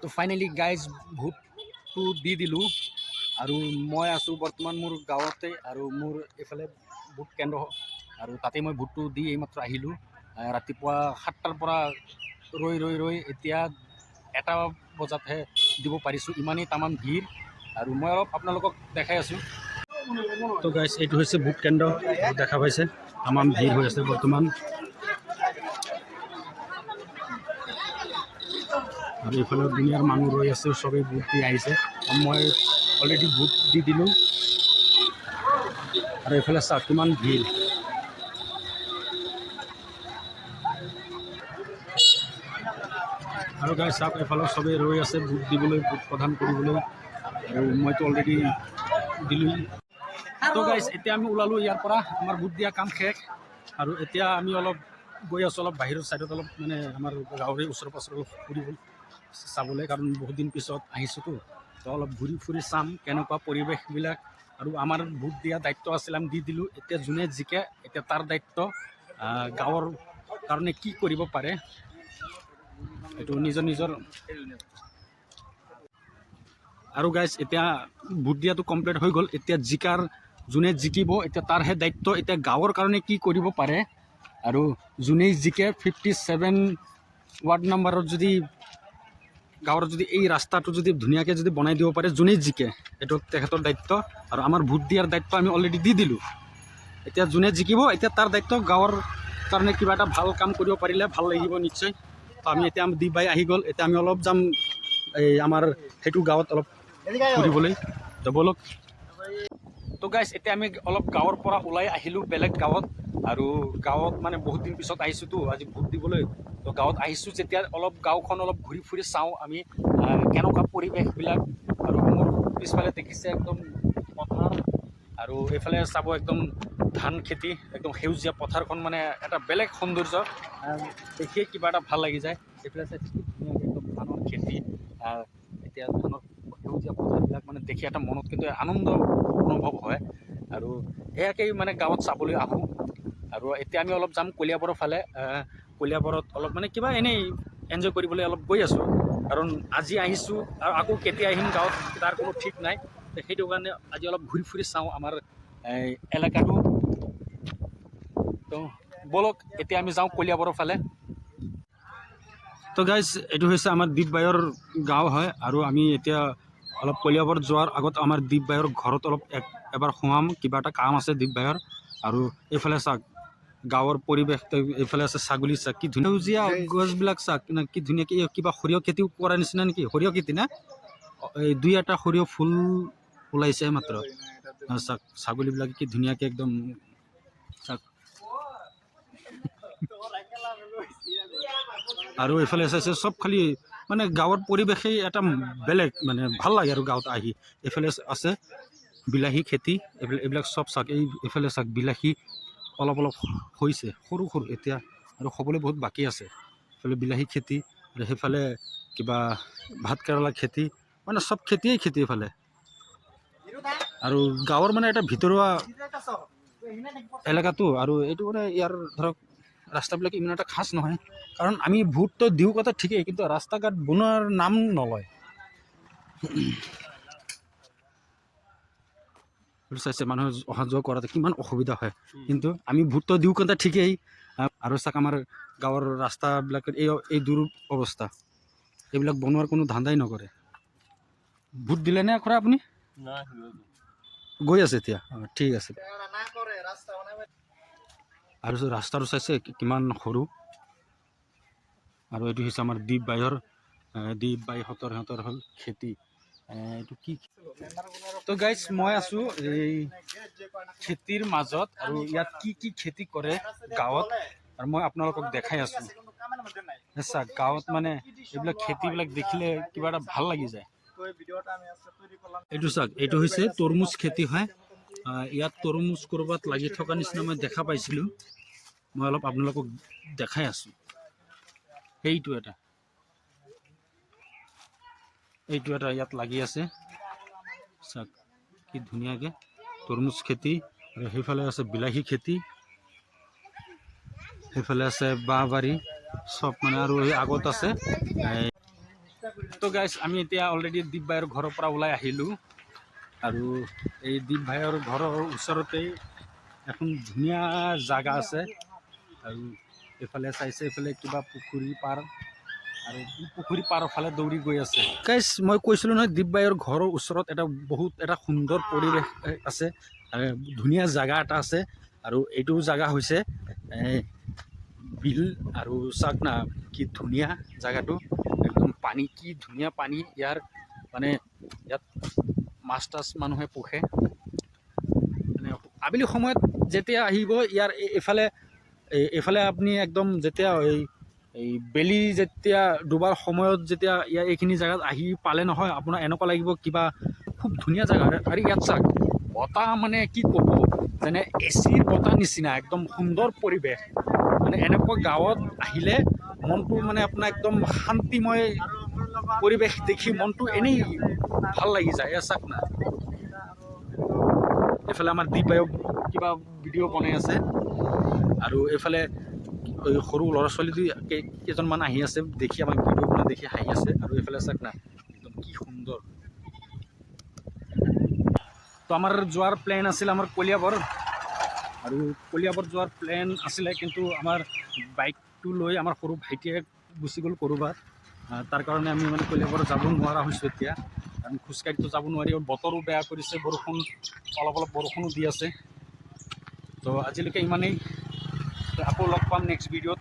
তো finally guys, ভোটটো দি দিলোঁ আৰু মই আছোঁ বৰ্তমান মোৰ গাঁৱতে আৰু মোৰ এইফালে ভোট কেন্দ্ৰ আৰু তাতে মই ভোটটো দি এইমাত্ৰ আহিলোঁ। ৰাতিপুৱা 7টাৰ পৰা ৰৈ ৰৈ ৰৈ এতিয়া 1টা বজাতহে দিব পাৰিছোঁ। ইমানেই তামাম ভিৰ আৰু মই অলপ আপোনালোকক দেখাই আছোঁ। তো গাইজ, এইটো হৈছে ভোট কেন্দ্ৰ। দেখা পাইছে, তামাম ভিৰ হৈ আছে বৰ্তমান। আৰু এইফালে দুনিয়াৰ মানুহ ৰৈ আছে, চবেই ভোট দি আহিছে। আৰু মই অলৰেডি ভোট দি দিলোঁ। আৰু এইফালে চাওক, কিমান ভিৰ। আৰু গাইজ চাওক, এইফালে চবেই ৰৈ আছে ভোট দিবলৈ, ভোট প্ৰদান কৰিবলৈ। আৰু মইতো অলৰেডি দিলোঁ। তো গাইজ, এতিয়া আমি ওলালোঁ ইয়াৰ পৰা। আমাৰ ভোট দিয়া কাম শেষ আৰু এতিয়া আমি অলপ গৈ আছোঁ অলপ বাহিৰৰ ছাইডত, অলপ মানে আমাৰ গাঁৱৰে ওচৰে পাঁজৰে অলপ ফুৰিব চাবলৈ, কাৰণ বহুত দিন পিছত আহিছোঁতো। তো অলপ ঘূৰি ফুৰি চাম কেনেকুৱা পৰিৱেশবিলাক। আৰু আমাৰ ভোট দিয়া দায়িত্ব আছিল, আমি দি দিলোঁ। এতিয়া যোনে জিকে, এতিয়া তাৰ দায়িত্ব গাঁৱৰ কাৰণে কি কৰিব পাৰে, এইটো নিজৰ নিজৰ। আৰু গাইজ, এতিয়া ভোট দিয়াটো কমপ্লিট হৈ গ'ল। এতিয়া জিকাৰ, যোনে জিকিব, এতিয়া তাৰহে দায়িত্ব, এতিয়া গাঁৱৰ কাৰণে কি কৰিব পাৰে। আৰু যোনেই জিকে, 57 ৱাৰ্ড নম্বৰত যদি গাঁৱৰ যদি এই ৰাস্তাটো যদি ধুনীয়াকৈ যদি বনাই দিব পাৰে, যোনেই জিকে, এইটো তেখেতৰ দায়িত্ব। আৰু আমাৰ ভোট দিয়াৰ দায়িত্ব আমি অলৰেডি দি দিলোঁ। এতিয়া যোনে জিকিব, এতিয়া তাৰ দায়িত্ব, গাঁৱৰ কাৰণে কিবা এটা ভাল কাম কৰিব পাৰিলে ভাল লাগিব নিশ্চয়। তো আমি এতিয়া দ্বীপ বাই আহি গ'ল। এতিয়া আমি অলপ যাম এই আমাৰ সেইটো গাঁৱত অলপ ফুৰিবলৈ। তো ব'লক। তো গাইজ, এতিয়া আমি অলপ গাঁৱৰ পৰা ওলাই আহিলোঁ বেলেগ গাঁৱত। আৰু গাঁৱত মানে বহুত দিন পিছত আহিছোঁতো আজি ভোট দিবলৈ। তো গাঁৱত আহিছোঁ যেতিয়া অলপ গাঁওখন অলপ ঘূৰি ফুৰি চাওঁ আমি কেনেকুৱা পৰিৱেশবিলাক। আৰু মোৰ পিছফালে দেখিছে একদম পথাৰ আৰু এইফালে চাব একদম ধান খেতি, একদম সেউজীয়া পথাৰখন, মানে এটা বেলেগ সৌন্দৰ্য, দেখিয়ে কিবা এটা ভাল লাগি যায়। এইফালে চাইছে, কি ধুনীয়াকৈ একদম ধানৰ খেতি। এতিয়া ধানৰ সেউজীয়া পথাৰবিলাক মানে দেখি এটা মনত কিন্তু আনন্দ অনুভৱ হয়। আৰু এয়াকেই মানে গাঁৱত চাবলৈ আহোঁ। আৰু এতিয়া আমি অলপ যাম কলিয়াবৰৰ ফালে। কলিয়াবৰত অলপ মানে কিবা এনেই এনজয় কৰিবলৈ অলপ গৈ আছোঁ, কাৰণ আজি আহিছোঁ আৰু আকৌ কেতিয়া আহিম গাঁৱত তাৰ কোনো ঠিক নাই। তো সেইটো কাৰণে আজি অলপ ঘূৰি ফুৰি চাওঁ আমাৰ এই এলেকাটো। তো ব'লক, এতিয়া আমি যাওঁ কলিয়াবৰৰ ফালে। তো গাইজ, এইটো হৈছে আমাৰ দ্বীপ বায়ৰ গাঁও হয়। আৰু আমি এতিয়া অলপ কলিয়াবৰ যোৱাৰ আগত আমাৰ দ্বীপ বায়ৰ ঘৰত অলপ এবাৰ সোমাম, কিবা এটা কাম আছে দ্বীপ বায়ৰ। আৰু এইফালে চাওক গাঁৱৰ পৰিৱেশ। এইফালে আছে ছাগলী। চাওক, কি ধুনীয়া সেউজীয়া গছবিলাক। চাওক না, কি ধুনীয়াকৈ এই কিবা সৰিয়হ খেতিও কৰা নিচিনা নেকি? সৰিয়হ খেতি না? এই দুই এটা সৰিয়হ ফুল ওলাইছে মাত্ৰ। চাওক, ছাগলীবিলাক কি ধুনীয়াকৈ একদম চাওক। আৰু এইফালে চাইছে, চব খালি মানে গাঁৱৰ পৰিৱেশেই এটা বেলেগ, মানে ভাল লাগে আৰু গাঁৱত আহি। এইফালে আছে বিলাহী খেতি। এইবিলাক এইবিলাক চব চাওক। এই এইফালে চাওক, বিলাহী অলপ অলপ হৈছে, সৰু সৰু এতিয়া আৰু হ'বলৈ বহুত বাকী আছে। এইফালে বিলাহী খেতি আৰু সেইফালে কিবা ভাত কেৰেলা খেতি, মানে চব খেতিয়েই খেতি এইফালে। আৰু গাঁৱৰ মানে এটা ভিতৰুৱা এলেকাটো। আৰু এইটো মানে ইয়াৰ ধৰক ৰাস্তাবিলাক ইমান এটা খাচ নহয়, কাৰণ আমি ভোটটো দিওঁ কথা ঠিকেই, কিন্তু ৰাস্তা ঘাট বনোৱাৰ নাম নলয়। চাইছে, মানুহে অহা যোৱা কৰাতে কিমান অসুবিধা হয়, কিন্তু আমি ভোটটো দিওঁ কথা ঠিকেই। আৰু চাওক, আমাৰ গাঁৱৰ ৰাস্তাবিলাকৰ এই এই দূৰ অৱস্থা, এইবিলাক বনোৱাৰ কোনো ধান্দাই নকৰে। ভোট দিলে নে খুৰা আপুনি? গৈ আছে এতিয়া। অঁ, ঠিক আছে। আৰু ৰাস্তাটো চাইছে, কিমান সৰু। আৰু এইটো হৈছে আমাৰ দ্বীপ বায়ৰ, দ্বীপ বাইহঁতৰ সিহঁতৰ হ'ল খেতি। এইটো কি? তো গাইজ, মই আছোঁ এই খেতিৰ মাজত আৰু ইয়াত কি কি খেতি কৰে গাঁৱত আৰু মই আপোনালোকক দেখাই আছোঁ। চাওক, গাঁৱত মানে এইবিলাক খেতিবিলাক দেখিলে কিবা এটা ভাল লাগি যায়। এইটো চাওক, এইটো হৈছে তৰমুজ খেতি হয়। ইয়াত তৰমুজ ক'ৰবাত লাগি থকা নিচিনা মই দেখা পাইছিলোঁ। মই অলপ আপোনালোকক দেখাই আছোঁ। সেইটো এটা, এইটো এটা ইয়াত লাগি আছে। চাওক, কি ধুনীয়াকৈ তৰমুজ খেতি। আৰু সেইফালে আছে বিলাহী খেতি, সেইফালে আছে বাঁহবাৰী, চব মানে। আৰু এই আগত আছে এই তো গাইছ, আমি এতিয়া অলৰেডি দীপ ভাইৰ ঘৰৰ পৰা ওলাই আহিলোঁ আৰু এই দীপ ভাইৰ ঘৰৰ ওচৰতেই এখন ধুনীয়া জাগা আছে। আৰু এইফালে চাইছে, এইফালে কিবা পুখুৰী পাৰ আৰু পুখুৰী পাৰৰ ফালে দৌৰি গৈ আছে। গাইছ, মই কৈছিলোঁ নহয়, দীপ ভাইৰ ঘৰৰ ওচৰত এটা বহুত এটা সুন্দৰ পৰিৱেশ আছে, ধুনীয়া জাগা এটা আছে। আৰু এইটো জাগা হৈছে বিল। আৰু চাওক না, কি ধুনীয়া জাগাটো, একদম পানী, কি ধুনীয়া পানী ইয়াৰ। মানে ইয়াত মাছ তাছ মানুহে পোহে। মানে আবেলি সময়ত যেতিয়া আহিব ইয়াৰ এইফালে, এইফালে আপুনি একদম যেতিয়া এই বেলি যেতিয়া ডুবাৰ সময়ত যেতিয়া ইয়াৰ এইখিনি জেগাত আহি পালে নহয়, আপোনাৰ এনেকুৱা লাগিব কিবা খুব ধুনীয়া জেগা। আৰু ইয়াত চাওক, বতাহ মানে কি ক'ব, যেনে এচিৰ বতাহ নিচিনা, একদম সুন্দৰ পৰিৱেশ। মানে এনেকুৱা গাঁৱত আহিলে মনটো মানে আপোনাৰ একদম শান্তিময় পৰিৱেশ দেখি মনটো এনেই ভাল লাগি যায়। এয়া চাওক না, এইফালে আমাৰ দীপ ভাইও কিবা ভিডিঅ' বনাই আছে আৰু এইফালে এই সৰু ল'ৰা ছোৱালী দুই কেইজনমান আহি আছে, দেখি আমাক ভিডিঅ' বনাই দেখি হাঁহি আছে। আৰু এইফালে চাওক না, একদম কি সুন্দৰ। তো আমাৰ যোৱাৰ প্লেন আছিল আমাৰ কলিয়াবৰ, আৰু কলিয়াবৰ যোৱাৰ প্লেন আছিলে, কিন্তু আমাৰ বাইকটো লৈ আমাৰ সৰু ভাইটিয়ে গুচি গ'ল ক'ৰবাত। তাৰ কাৰণে আমি মানে কলিয়াবৰ যাব নোৱাৰা হৈছোঁ এতিয়া, কাৰণ খোজকাঢ়িতো যাব নোৱাৰি আৰু বতৰো বেয়া কৰিছে, বৰষুণ অলপ অলপ বৰষুণো দি আছে। তো আজিলৈকে ইমানেই। তো আকৌ লগ পাম নেক্সট ভিডিঅ'ত।